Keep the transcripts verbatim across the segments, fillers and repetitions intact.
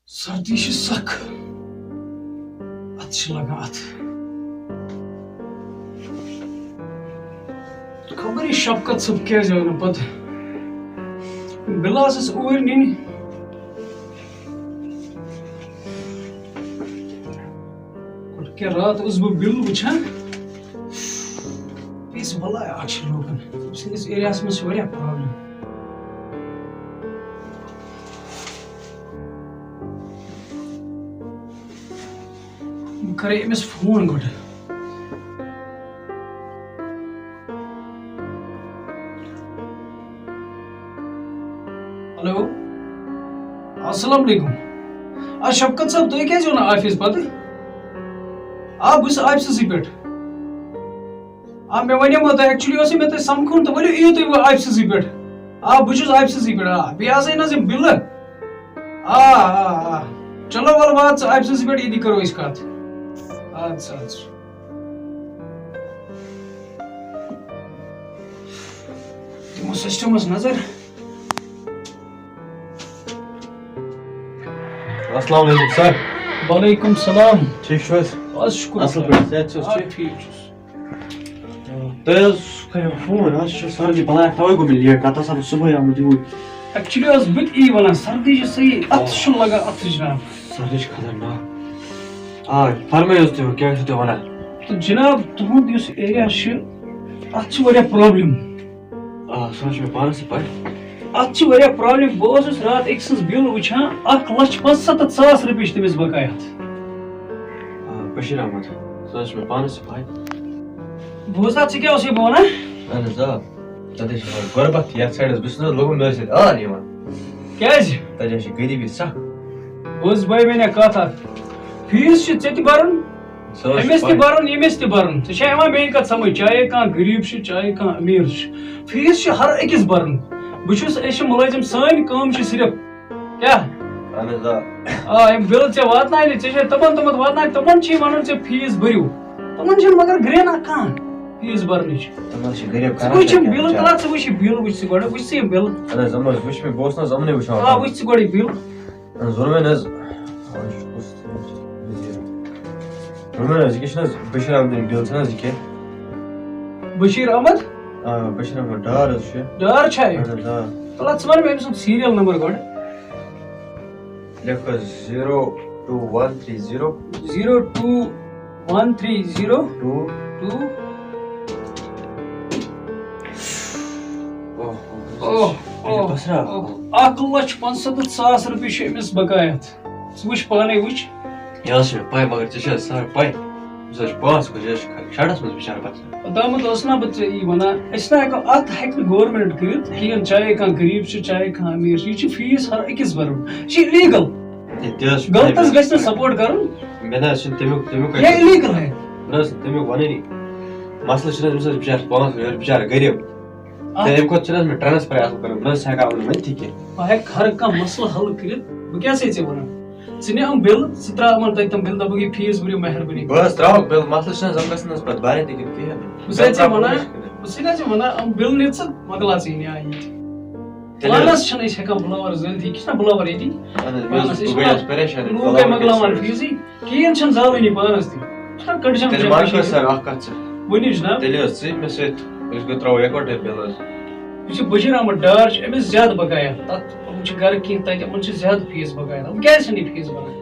سردی چھِ سخ، اَتھٕ چھِ لگان اَتھٕ۔ خبر یہِ شفقت صٲب کیٛازِ آو نہٕ پتہٕ؟ بِل ٲسٕس اوٗرۍ نِنہِ۔ گۄڈٕ کیٛاہ راتھ اوسُس بہٕ بِل وٕچھان، یہِ ٲسۍ بلاے اَکھ چھِ لوٗکَن۔ أمۍ سٕنٛدِس ایریاہَس منٛز چھِ واریاہ پرابلم۔ بہٕ کرے أمِس فون گۄڈٕ۔ ہیلو، السلام علیکم۔ آ، شفقت صٲب، تُہۍ کیٛازِ یِیِو نہٕ آفس پتہٕ؟ آ، بہٕ چھُس آفسَسٕے پٮ۪ٹھ۔ آ، مےٚ وَنیٛومو تۄہہِ، actually اوسُے مےٚ تۄہہِ سَمکھُن تہٕ ؤلِو، یِیِو تُہۍ وۄنۍ آفسَسٕے پٮ۪ٹھ۔ آ، بہٕ چھُس آفسَسٕے پٮ۪ٹھ، آ، بیٚیہِ آسَے نہ حظ یِم بِلہٕ۔ آ، آ، آ۔ چلو، وَلہٕ وات ژٕ آفسَسٕے پٮ۪ٹھ، ییٚتی کَرو أسۍ کَتھ۔ اَدٕ سا، اَدٕ سا۔ دِمو سسٹمس نظر۔ السلام علیکم سر۔ وعلیکم السلام۔ ٹھیک چھو حظ؟ بس شکر اصل خدایس۔ پٲٹھۍ، صحت چھا حظ آ، ٹھیک؟ ٹھیک چھُس۔ تۄہہِ حظ کریو فون، حظ چھُ سردی بلاے، توے گوٚو مےٚ لیٹ، نتہٕ آسہٕ ہا بہٕ صبحٲے آمُت یوٗرۍ۔ Actually ٲس بہٕ تہِ یی ونان، سردی چھِ صحیح، اتھس چھُنہٕ لگان، اتھس جناب۔ سردی چھِ خطرناک۔ آ، فرمٲیِو حظ تُہۍ، کیٛاہ چھِو تُہۍ ونان؟ تہٕ جناب، تُہُنٛد یُس ایریا چھُ، اتھ چھِ واریاہ پرابلم۔ آ، سُہ حظ چھُ مےٚ پانَس تہِ پَے۔ اَتھ چھِ واریاہ پرابلم۔ بہٕ اوسُس راتھ أکۍ سٕنٛز بِل وٕچھان، اَکھ لَچھ پانٛژسَتَتھ ساس رۄپیہِ چھِ تٔمِس بقایا اَتھ۔ آ، بشیٖر احمد، سُہ حظ چھُ مےٚ پانَس تہِ پَے۔ بوز تہٕ، ژٕ کیٛاہ اوسُے بہٕ وَنان؟ اَہَن حظ، آ۔ تَتہِ حظ چھِ وَنان غربت، یَتھ سایڈَس بہٕ چھُس نہ حظ لوٚگُن، مےٚ ٲسۍ ییٚتہِ آر یِوان۔ کیٛازِ؟ تَتہِ حظ چھِ غریٖبی سَخ۔ بوز بٲے میٛانہِ کَتھ اَکھ۔ فیٖس چھُ ژےٚ تہِ بَرُن، سُہ حظ چھُ أمِس تہِ پَے۔ بَرُن، ییٚمِس تہِ بَرُن۔ ژےٚ چھےٚ یِوان میٛٲنۍ کَتھ سَمٕجھ؟ چاہے کانٛہہ غریٖب چھُ، چاہے کانٛہہ أمیٖر چھُ، فیٖس چھُ ہر أکِس بَرُن۔ بہٕ چھُس، أسۍ چھِ مُلٲزِم، سٲنۍ کٲم چھِ صرف کیٛاہ؟ اَہَن حظ، آ۔ آ، یِم بِل ژےٚ واتناونہِ، ژےٚ چھےٚ تِمَن، تِمَن واتناونہِ، تِمَن چھِ یہِ وَنُن ژےٚ فیٖس بٔرِو۔ تِمَن چھِنہٕ مگر گرٛینہ کانٛہہ فیٖس بَرنٕچ۔ تِم حظ چھِ غریٖب ژٕ کران وٕچھ یِم کیٛاہ بِل، بِچارٕ۔ تَلہ ژٕ وٕچھ یہِ بِل، وٕچھ ژٕ گۄڈٕ، وٕچھ ژٕ یِم بِل۔ اَہَن حظ، یِم حظ وٕچھ مےٚ، بہٕ اوسُس نہ حظ یِمنٕے وٕچھان آ، اوتام۔ وٕچھ ژٕ گۄڈٕ یہِ بِل۔ اَہَن حظ، ووٚن مےٚ نہ حظ۔ ووٚن مےٚ نہ حظ، یہِ کیٛاہ چھُنہٕ حظ بشیٖر احمدٕنۍ بِل چھَنہٕ حظ یہِ کیٛاہ؟ بشیٖر احمد؟ آ، بشیٖر احمد ڈار حظ چھُ۔ ڈار چھا یہِ؟ اَہَن حظ، آ۔ تَلہ ژٕ وَن مےٚ أمۍ سُنٛد سیٖریَل نمبر گۄڈٕ۔ لیکھ حظ، zero two one three zero۔ Zero two one three zero۔ Two۔ Two۔ اوہ، اوہ، اوہ، بس را۔ اوہ۔ اَکھ لَچھ پانٛژسَتَتھ ساس رۄپیہِ چھِ أمِس بقایا اَتھ۔ ژٕ وٕچھ پانے، وٕچھ۔ یہِ حظ چھِ مےٚ پَے، مگر ژےٚ چھےٚ حظ سارٕ پَے، أمِس حظ چھِ پانَس کُن، یہِ حظ چھِ شَڈَس منٛز بِچارٕ پَتہٕ۔ اوٚتامَتھ اوس نہ بہٕ ژےٚ یی وَنان، أسۍ نہ ہٮ۪کو، اَتھ ہٮ۪کہِ نہٕ گورمٮ۪نٛٹ کٔرِتھ کِہیٖنۍ، چاہے کانٛہہ غریٖب چھُ، چاہے کانٛہہ أمیٖر چھُ، یہِ چھُ فیٖس ہر أکِس بَرُن، یہِ چھُ اِلیٖگَل۔ ہے، تہِ حظ چھُ غلطَس پَے۔ گژھِ نہٕ سپورٹ کَرُن۔ مےٚ نہ حظ چھِنہٕ تَمیُک، تَمیُک یہِ اِلیٖگَل ہے۔ نہ حظ، تَمیُک وَنٲنی۔ مسلہٕ چھُنہٕ حظ أمِس حظ بِچارٕ پانَس، یہِ حظ بِچارٕ غریٖب۔ اَتھ تہٕ اَمہِ کھۄتہٕ چھُنہٕ حظ مےٚ ٹرانسفر اَصٕل کَرُن، بہٕ نہ حظ ہٮ۪کہٕ ہا وۄنۍ ؤنتھٕے کینٛہہ۔ بہٕ ہٮ۪کہٕ ہر کانٛہہ مسلہٕ حل کٔرِتھ۔ بہٕ کیٛاہ چھُسَے ژےٚ وَنان؟ ژٕ نہِ یِم بِل، ژٕ ترٛاو یِمَن تَتہِ تِم بِل، دَپُکھ، یہِ فیٖس بٔرِو مہربٲنی۔ بہٕ حظ ترٛاوَکھ بِل، مسلہٕ چھُنہٕ حظ یِم گژھن نہٕ حظ پَتہٕ بَرٕنۍ تہِ کِنہٕ کِہیٖنۍ نہٕ۔ بہٕ چھُسَے ژےٚ وَنان، بہٕ چھُسَے نہ ژےٚ وَنان، یِم بِل نہِ ژٕ، مۄکلاو ژٕ یہِ نہِ آیہِ ییٚتہِ۔ تیٚلہِ حظ پانَس چھِنہٕ أسۍ ہٮ۪کان بُلاوَر زٲلِتھ، یہِ کیٛاہ چھِنہ بُلاوَر ییٚتی؟ اَہَن حظ، مےٚ حظ، پانَس، أسۍ بہٕ چھِ گٔیَس وَنان، پریشان، لوٗکَے بُلاوَر مۄکلاوان کیٛاہ چھِ؟ فیٖسٕے۔ کِہیٖنۍ چھُنہٕ زالٲنی پانَس تہِ۔ چھُنہ کٔڑِتھ چھَنہٕ بِچارٕ مَرٕ کٔشیٖرِ۔ کٲنٛسہِ سَر اَکھ کَتھ ژٕ۔ ؤنِو جِناب۔ تیٚلہِ حظ ژٕ مےٚ سۭتۍ، أسۍ گٔے ترٛاوو یِکوَٹَے بِل حظ۔ یُس یہِ بشیٖر احمد ڈار چھُ، أمِس زیادٕ بقایا۔ تَتھ، یِم چھِ گَرٕ کینٛہہ تَتہِ، یِمَن چھِ زیادٕ فیٖس بقایا۔ یِم کیٛازِ چھِنہٕ یہِ فیٖس بَران؟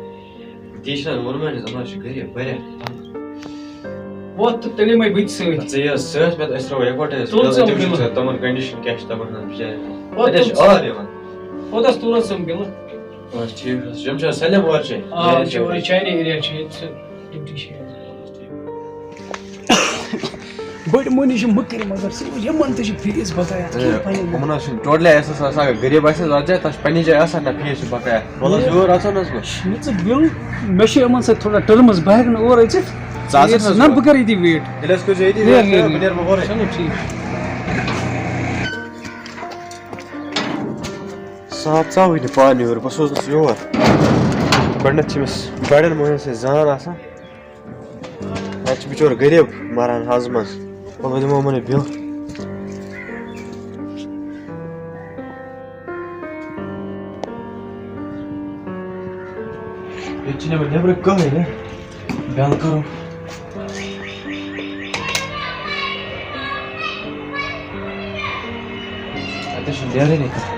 تی چھِنہٕ حظ ووٚنمُت اَسہِ، دَپان چھِ غریٖب واریاہ تنٛگ۔ وۄتھ تہٕ تیٚلہِ یِمَے بہٕ تہِ سۭتۍ۔ ژٕ یہِ حظ سۭتۍ، پَتہٕ أسۍ ترٛاوو یِکوَٹَے حظ تُل بِل، ژٕ یِم أتی وٕچھو بِلہٕ۔ ژٕ تِمَن condition کیٛاہ چھِ تِمَن ہٕنٛز بِچارٮ۪ن۔ وۄتھ اَتہِ حظ تُل چھِ ژٕ۔ آر یِوان۔ وۄتھ حظ تُل حظ ژٕ یِم بِلہٕ۔ بَس ٹھیٖک حظ چھُ۔ یِم چھِ حظ سٲلِم اورچے؟ آ، یِم چھِ اورٕ چانہِ ایریا چھِ ییٚتہِ سُہ ڈیوٹی چھِ ییٚتہِ۔ بٔڑۍ مٔہنی چھِ مٔکٕرۍ، مگر ژٕ وٕچھ، یِمَن تہِ چھِ فیٖس بقایا، اَتھ کیٛاہ پَنٕنۍ؟ یِمَن حظ چھِنہٕ ٹوٹلی احساس آسان، اگر غریٖب آسہِ حظ اَتھ جایہِ، تَتھ چھِ پنٛنہِ جایہِ آسان نہ فیٖس چھِ بقایا۔ وَلہٕ حظ یور اَژو نہ حظ وۄنۍ۔ نہ ژٕ بِل، مےٚ چھِ یِمَن سۭتۍ تھوڑا ٹٔرمٕز، بہٕ ہٮ۪کہٕ نہٕ اور أژِتھ۔ ژٕ اَژَکھ نہ حظ نہ، یور؟ بہٕ کَرٕ ییٚتی wait۔ تیٚلہِ حظ کٔرۍزیو ییٚتی wait، wait، wait۔ بہٕ نیرٕ وۄنۍ اورَے۔ چلو ٹھیٖک۔ سُہ حظ ژاوٕے نہٕ پانہٕ یور، بہٕ سوزنَس یور۔ گۄڈٕنٮ۪تھ چھِ أمِس بَڑٮ۪ن مۄہنِوٮ۪ن سۭتۍ زان آسان۔ اَتہِ چھُ بِچور غریٖب مَران ہَزٕ منٛز۔ وَلہٕ وۄنۍ دِمو یِمَن یہِ بِل۔ ییٚتہِ چھِنہٕ یِوان نیٚبرٕ کٕہٕنۍ، ہہ؟ بیٚل کَرو۔ اَتہِ چھُنہٕ نیرٲنی کانٛہہ۔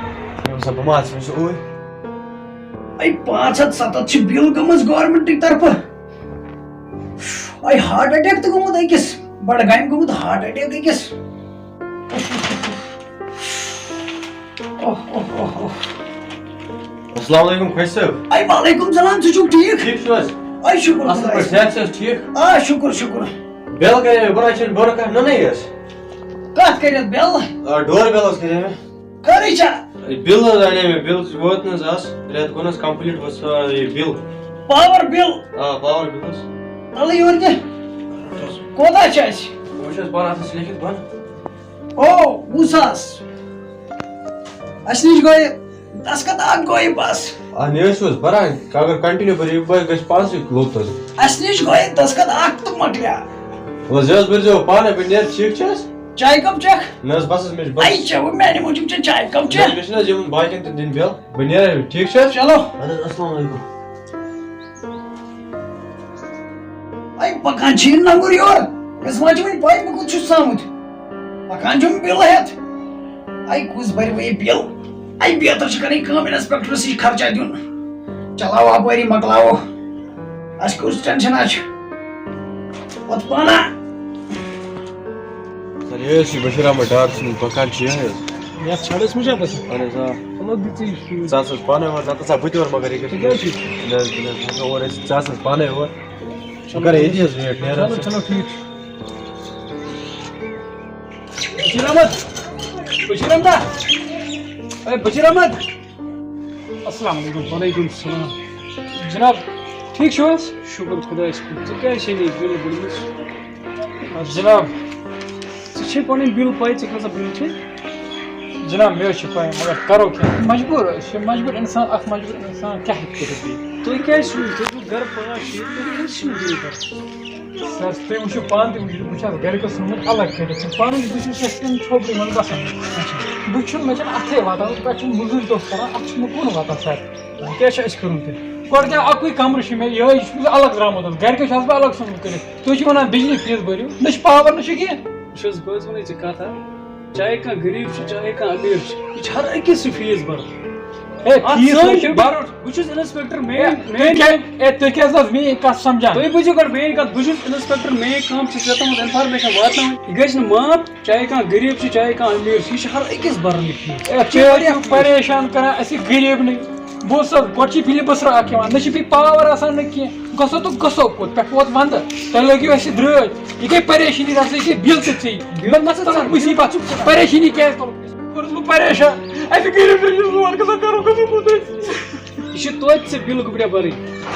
مےٚ باسان، بہٕ ما آسہٕ وۄنۍ سُہ اوٗرۍ۔ اے، پانٛژھ ہَتھ سَتَتھ چھِ بِل گٔمٕژ گورنمنٹٕکۍ طرفہٕ۔ اے، ہارٹ اٹیک تہِ گوٚمُت أکِس، بڈگامہِ گوٚمُت ہارٹ اٹیک أکِس۔ اوہ، اوہ، اوہ، اوہ۔ السلام علیکم خۄش صٲب۔ اے، وعلیکم سلام، ژٕ چھُکھ ٹھیٖک؟ ٹھیٖک چھِو حظ؟ اے، شُکُر اَصٕل خۄدایَس پٲٹھۍ، کُن۔ صحت چھِ حظ ٹھیٖک؟ آ، شُکُر، شُکُر۔ بیل کَرے مےٚ، بہٕ نہ چھُنہٕ بہٕ رَکھٕ نُنٕے حظ۔ کَتھ کٔرِتھ بیل؟ آ، ڈور بیل حظ کَرے مےٚ۔ خٲرٕے چھا؟ اے، بِل حظ اَنے مےٚ، بِل ووت نہٕ حظ آز، رٮ۪تھ گوٚو نہٕ حظ کمپلیٖٹ، ووت سُہ، یہِ بِل۔ Power bill? آ، پاور بِل حظ۔ تَلہٕ یورٕ تہِ۔ کوتاہ چھِ اَسہِ؟ وٕچھ حظ پانہٕ اَتھَس لیکھِتھ بۄنہٕ۔ او، وُہ ساس۔ اَسہِ نِش گوٚو یہِ دستخط اکھ گوٚو یہِ بس۔ آ، مےٚ ٲسِو حظ بران، اگر کنٹِنیو بٔرِو، یہِ بہٕ گژھِ پانسٕے لوٚت حظ۔ اَسہِ نِش گوٚو یہِ دستخط اکھ تہٕ مۄکلیو۔ وَلہٕ حظ، یہِ حظ بٔرۍزیو پانَے، بہٕ نیرٕ، ٹھیٖک چھِ حظ؟ چاے کپ چکھ؟ نہ حظ، بس حظ، مےٚ چھِ بس۔ اَے، چٮ۪وٕ میٛانہِ موٗجوٗب چھےٚ چاے کپ نہ چٮ۪تھ؟ حظ، مےٚ چھِنہٕ حظ یِمَن باقیَن تہِ دِنۍ بیل، بہٕ نیرٕ، ٹھیٖک چھِ حظ؟ چلو۔ اَدٕ حظ، السلام علیکم۔ اے، پکان چھِ یہِ ننگُر یور۔ أمِس ما چھِ وۄنۍ پَے بہٕ کوٚت چھُس آمُت؟ پکان چھُم بِل ہٮ۪تھ۔ اے، کُس بَرِ وۄنۍ یہِ بِل؟ اے، بیتر چھِ کَرٕنۍ کٲم، اِنسپیکٹرَس نِش خرچہ دیُن۔ چلاو اَپٲری، مۄکلاوو۔ اَسہِ کُس ٹینشن چھُ؟ پَتہٕ پانہ۔ سر، یہِ حظ چھُ بشیٖر احمد ڈار سُنٛد، پکان چھِ یِہوٚے حظ۔ یَتھ چھَڑَس منٛز چھا گژھان؟ اَہَن حظ، آ۔ چلو، دِ ژٕ یہِ شوٗز۔ ژٕ ہسا چھُکھ پانَے اورٕ، نَتہٕ ہسا بہٕ تہِ اورٕ مگر یہِ ژٕ کیٛازِ چھُکھ؟ نہ حظ، نہ حظ، بہٕ چھُس اور أسۍ، ژٕ ہسا چھُکھ پانَے اورٕ۔ بہٕ کرٕ ییٚتی حظ ویٹ، نیرٕ چلو، حظ۔ چلو، ٹھیٖک چھُ۔ بشیٖر احمد، بشیٖر احمد، اے، بشیٖر احمد۔ السلام علیکم۔ وعلیکم السلام۔ جناب، ٹھیٖک چھِو حظ؟ شُکُر خۄدایَس کُن۔ ژٕ کیٛازِ چھے نہٕ یہِ بِل بٔرمٕژ؟ آ، جناب، ژےٚ چھے پنٕنۍ بِل پَے، ژےٚ کۭژاہ بِل چھے؟ جناب، مےٚ حظ چھِ پَے، مگر کَرو کیٛاہ؟ مجبوٗر، أسۍ چھِ مجبوٗر اِنسان، اَکھ مجبوٗر اِنسان کیٛاہ ہیٚکہِ کٔرِتھ بیٚیہِ؟ تُہۍ کیٛازِ چھِو، تُہۍ چھِو گَرٕ پانٛژھ شیٚے، تُہۍ کیٛازِ چھِو یہِ بِل کَران؟ سر، تُہۍ وٕچھِو پانہٕ تہِ، وٕچھِو، بہٕ چھُس گَرِ قٕسمٕے الگ کٔرِتھ، پَنُن بہٕ چھُس یَتھ کَنۍ چھوپرِ منٛز بَسان۔ بہٕ چھُس، مےٚ چھَنہٕ اَتھَے واتان، بہٕ چھُس مٔزوٗرۍ دۄہ کَران، اَتھ چھُنہٕ کُن واتان سر۔ کیٛاہ چھُ اَسہِ کَرُن تیٚلہِ؟ گۄڈٕ کیٛاہ اَکُے کَمرٕ چھُ مےٚ، یِہوٚے چھُس بہٕ الگ درٛامُت حظ، گَرِکیو چھِ آز بہٕ الگ ژھٕنمُت کٔرِتھ۔ تُہۍ چھِو وَنان بِجلی فیٖس بٔرِو، نہ چھِ پاوَر نہ چھُ کینٛہہ۔ وٕچھ حظ، بہٕ حظ وَنَے ژےٚ کَتھ اَکھ، چاہے کانٛہہ غریٖب چھُ، چاہے کانٛہہ أمیٖر چھُ، یہِ چھُ ہر أکِس چھُ فیٖس بَرُن۔ ہے، اَتھ فیٖس سٲنۍ حظ چھُ ڈیوٹی۔ بَرُن۔ بہٕ چھُس اِنسپیکٹر، ہے، مین، تُہۍ مین کیٛاہ، ہے، تُہۍ کیٛازِ حظ میٛٲنۍ کَتھ سَمجھان؟ تُہۍ بوٗزِو گۄڈٕ میٛٲنۍ کَتھ، بہٕ چھُس اِنسپیکٹر، میٛٲنۍ کٲم چھِ ژےٚ تامَتھ اِنفارمیشَن واتناوٕنۍ۔ یہِ گژھِ نہٕ معاف۔ چاہے کانٛہہ غریٖب چھُ، چاہے کانٛہہ أمیٖر چھُ، یہِ چھُ ہر أکِس بَرُن یہِ فیٖس۔ اے، یہِ چھُ تُہۍ واریاہ چھِو فیٖس۔ پریشان کران اَسہِ غریٖب نٕے۔ بہٕ اوسُس حظ، گۄڈٕ چھِ فِلِم بصرا اَکھ یِوان، نہ چھِ بیٚیہِ پاوَر آسان نہ کینٛہہ۔ گژھو تہٕ گژھو کوٚت؟ پٮ۪ٹھٕ ووت وَندٕ، تۄہہِ لٲگِو اَسہِ درٛٲج۔ یہِ گٔے پریشٲنی، دَپان یہِ گٔے بِل تہِ ژٕے۔ مےٚ ما ژٕ ژٕ مُصیٖبت چھُ، پریشٲنی کیٛازِ تُلُکھ؟ کوٚرُس بہٕ پریشان۔ اَسہِ غریٖب نٕے چھِ زور گژھان، کَرو کَتھ کوٚت أسۍ؟ یہِ چھِ توتہِ ژےٚ بِل گُبریا بَرٕنۍ،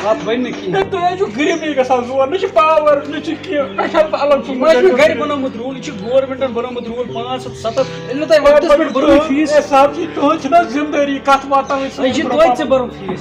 اَتھ بَنہِ نہٕ کِہیٖنۍ۔ ہے، تۄہہِ حظ چھُ غریٖبٕے گژھان زور، نہ چھِ پاوَر، نہ چھِ کینٛہہ، تۄہہِ چھَنہٕ الگ چھُ یہِ ما چھُ گَرِ بَنومُت روٗل، یہِ چھُ گورمٮ۪نٛٹَن بَنومُت روٗل پانٛژھ ہَتھ سَتَتھ۔ ییٚلہِ نہٕ تۄہہِ وقتَس پٮ۪ٹھ بَرو فیٖس، اے صاحب جی، تُہٕنٛز چھِنہٕ حظ ذِمہٕ دٲری، کَتھ واتناوٕنۍ یہِ چھِ سٲنۍ توتہِ برٛونٛہہ ژےٚ بَرُن فیٖس۔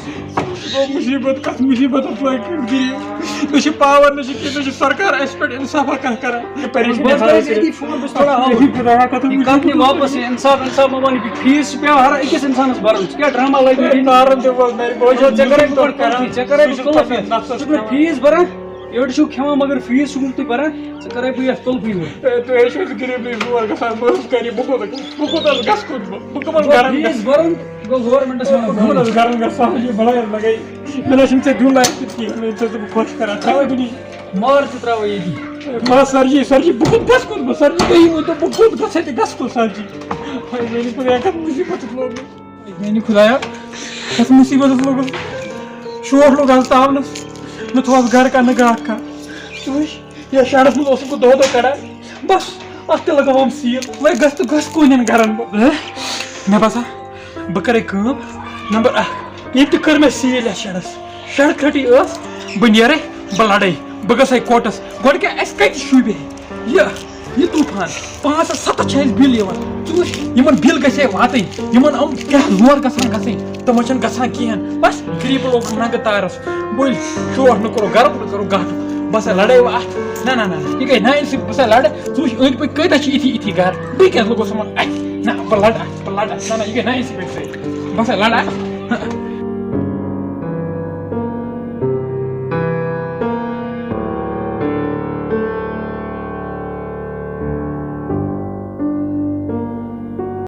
گوٚو مُصیٖبت، کَتھ مُصیٖبتَس لٲگۍ کٔرۍ غریٖب؟ نہ چھِ پاوَر، نہ چھِ کینٛہہ، نہ چھِ سرکار اَسہِ پٮ۪ٹھ اِنصافا کانٛہہ کَران۔ یہِ پریشٲنی بہٕ حظ کَرٕ کَران أتی فون، بہٕ چھُس تھوڑا آوُر۔ یہِ خۄدایا، کَتھ یہِ کَتھ مُصیٖبت۔ نہٕ واپَس، یہِ اِنصاف، اِنصاف ما وَنہِ، یہِ فیٖس چھُ پٮ۪وان ہر أکِس اِنسانَس بَرُن۔ ژٕ کیٛاہ ڈرٛاما لٲگِو ہے، ییٚتہِ؟ نارَن دِمو حظ، نَرِ بوجھ ژےٚ کَرَے بہٕ گۄڈٕ کَلفی، ژےٚ کَرَے بہٕ کَلفی۔ ژٕ چھُکھ نہٕ فیٖس بَران، یٔڑ چھُکھ کھٮ۪وان مگر فیٖس چھُکھ نہٕ تُہۍ بَران، ژےٚ کَرَے بہٕ یَتھ کَلفی وۄنۍ۔ ہے، تُہۍ حظ چھِو اَسہِ غریٖبٕے زور گژھان، بہٕ حظ کَرٕ یہِ، بہٕ کوٚت، بہٕ کوٚت حظ گژھٕ کوٚت بہٕ؟ بہٕ کَمَن گوٚو گَرَن فیٖس گژھٕ؟ بَرُن، گوٚو گورمٮ۪نٛٹَس وَنُن۔ بہٕ کَمَن حظ گَرَن گژھٕ؟ سَہَل چھِ بَلاے حظ لَگے۔ مےٚ نہ حظ چھُنہٕ ژےٚ دیُن لایق تہِ کِہیٖنۍ، وۄنۍ چھُس بہٕ خۄش کَران، تھاو وٕنی۔ مار تہِ ترٛاوَے ییٚتی۔ ما سَر جی، سَر جی، بہٕ کوٚت گژھٕ کوٚت بہٕ؟ سَر جی، تُہۍ ؤنۍ تو، بہٕ کوٚت گژھٕ تہٕ گژھٕ کوٚت سَر جی؟ وۄنۍ میٛانہِ خۄدایا، کَتھ مُصیٖبتَس لوٚگ مےٚ؟ میٛانہِ خۄدایا، کَتھ مُصیٖبتَس لوٚگُس؟ شوٹھ لوٚگ آز تاونَس، نہ تھوٚو آز گَرٕ کانٛہہ، نہ گاٹھ کانٛہہ۔ ژٕ وٕچھ، یَتھ شَڈَس منٛز اوسُس بہٕ دۄہ دۄہ کَڑان، بَس، اَتھ تہِ لَگاوہَم سیٖل، وۄنۍ گژھٕ تہٕ گژھٕ کونٮ۪ن گَرَن بہٕ۔ مےٚ باسان، بہٕ کَرَے کٲم، نمبر اَکھ، ییٚتہِ تہِ کٔر مےٚ سیٖل یَتھ شَڈَس، شَڈ کھٹی ٲس، بہٕ نیرَے، بہٕ لَڑَے، بہٕ گژھَے کوٹَس۔ گۄڈٕ کیٛاہ، اَسہِ کَتہِ شوٗبہِ ہے یہِ، یہِ طوٗفان؟ پانٛژھ ہَتھ سَتَتھ چھِ اَسہِ بِل یِوان۔ ژٕ وٕچھ، یِمَن بِل گژھِ ہے واتٕنۍ، یِمَن یِم کیٛاہ زور گژھان گژھٕنۍ، تِمَن چھَنہٕ گژھان کِہیٖنۍ۔ بَس، غریٖبَن لوگُن ننٛگہٕ تارَس، بٔلۍ شوٹھ نہٕ کوٚرُکھ گَرٕ، نہٕ کوٚرُکھ گاٹہٕ۔ بہٕ ہسا لَڑَے وۄنۍ اَتھ، نہ، نہ، نہ، نہ، یہِ گٔے نااِنصٲفی، بہٕ ہسا لَڑٕ۔ ژٕ وٕچھ، أنٛدۍ پٔکۍ کۭتیٛاہ چھِ یِتھی یِتھی گَرٕ، بہٕ کیٛازِ لوٚگُس یِمَن اَتھِ؟ نہ، بہٕ لَڑٕ اَتھ، بہٕ لَڑٕ اَتھ، نہ، نہ، یہِ گٔے نااِنصٲفی سۭتۍ۔ بہٕ ہسا لَڑٕ اَتھ۔